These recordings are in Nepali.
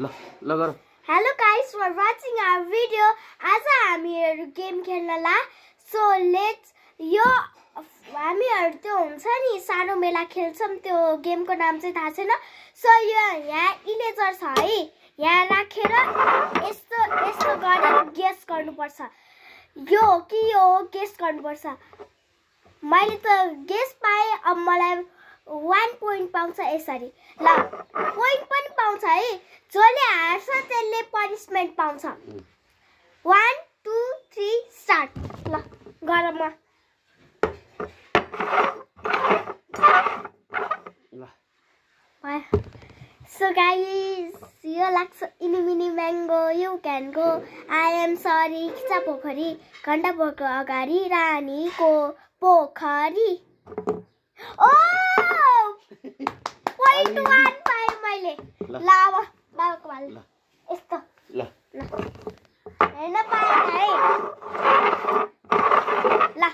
ल गर Hello guys, for watching our video. आज हामीहरु गेम खेल्नला. So let's हामीहरु त्यो हुन्छ नि सानो मेला खेल्छौं त्यो गेमको नाम चाहिँ थाहा छैन. So यहाँ इरेजर छ है. यहाँ राखेर यस्तो गरेर गेस गर्नुपर्छ. यो कि यो गेस गर्नुपर्छ. मैले त गेस पाए अब मलाई 1 point पाउँछ यसरी. ल point पनि पाउँछ है. जसले हार्छ त्यसले पनिशमेन्ट पाउँछ. 1 2 3 स्टार्ट. ल गरम म. ल So guys, यो लाग्छ eeny meeny mango you can go. I am sorry खिचा पोखरी घण्टा पोखरी अगाडि रानीको पोखरी. ओ point 1 पाए मैले. ल अब बाबाको बाल यस्तो ल हेर्न पाएँ है. ल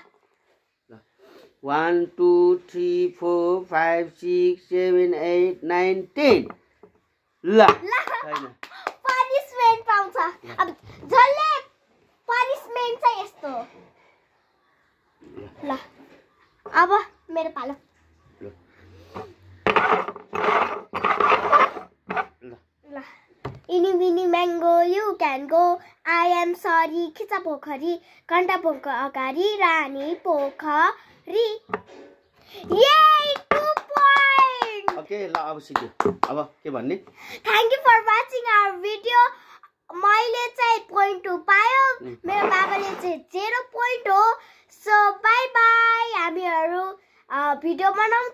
1 2 3 4 5 6 7 8 9 10 ल छैन पनिशमेन्ट पाउँछ. अब जसले पनिशमेन्ट चाहिँ यस्तो हो. ल अब मेरो पालो. ल eeny meeny mango you can go. I am sorry खिचा पोखरी घण्टा पोखरी अगाडि रानी पोखरी. यही 2 point. ओके ल अब सिक्यो. अब के भन्ने? Thank you for watching our video. मैले चाहिँ point 2 पायो. मेरो बाबाले चाहिँ 0 point हो. So bye bye. हामीहरु भिडियो बनाउँछ